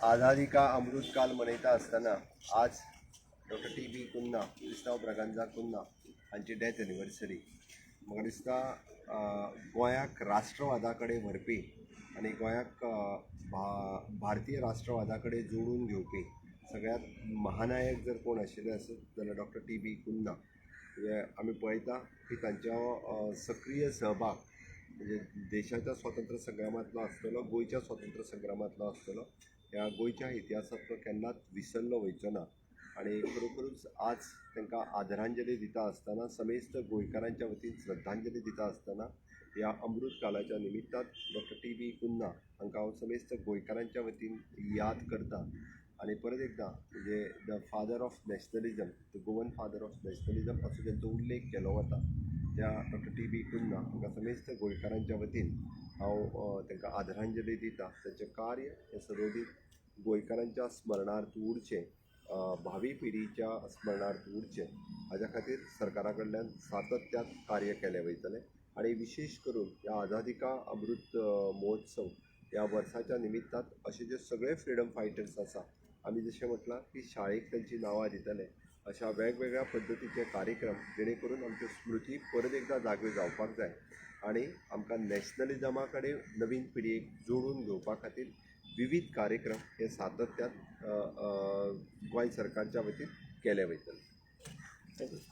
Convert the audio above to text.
आझादी का अमृतकाल मनयता आसतना आज डॉक्टर टी बी कुन्हा, क्रिस्तांव ब्रागांझा कुन्हा हांची डेथ एनिवर्सरी. म्हाका दिसता गोंयाक राष्ट्रवादा कडेन व्हरपी आनी गोंयाक भारतीय राष्ट्रवादा कडेन जोडून घेवपी सगळ्यांत महानायक जर कोण आशिल्ले आसत जाल्यार डॉक्टर टी बी कुन्हा. म्हणजे आमी पळयता की तांच्या सक्रीय सहभाग म्हणजे देशाच्या स्वातंत्र्य संग्रामांतलो आसतलो, गोंयच्या स्वातंत्र्य संग्रामांतलो आसतलो, ह्या गोंयच्या इतिहासांतलो केन्नाच विसरलो वयचो ना. आनी खरोखरूच आज तांकां आदरांजली दिता आसतना, समेस्त गोंयकारांच्या वतीन श्रद्धांजली दिता आसतना ह्या अमृत कालाच्या निमित्तान डॉक्टर टी बी कुन्हा हांकां हांव समेस्त गोंयकारांच्या वतीन याद करता. आनी परत एकदां म्हणजे the father of nationalism, the Goan father of nationalism असो तांचो उल्लेख केलो वता, त्या डॉक्टर टी बी कुन्हा हांकां समेस्त गोंयकारांच्या वतीन हांव तांकां आदरांजली दिता. तांचें कार्य हें सदोदीत गोंयकारांच्या स्मरणार्थ उरचें, भावी पिढीच्या स्मरणार्थ उरचें, हाज्या खातीर सरकारा कडल्यान सातत्यान कार्य केलें वयतलें. आनी विशेश करून ह्या आझादी का अमृत महोत्सव ह्या वर्साच्या निमित्तान अशे जे सगळे फ्रिडम फायटर्स आसा, आमी जशें म्हटलां की शाळेक तांची नांवां दितले, अशा वेगवेगळ्या पद्दतीचे कार्यक्रम जेणे करून आमच्यो स्मृती परत एकदां जाग्यो जावपाक जाय आनी आमकां नॅशनलिजमा कडेन नवीन पिळगेक जोडून घेवपा खातीर विविध कार्यक्रम हे सातत्यान गोंय सरकारच्या वतीन केले वयतले.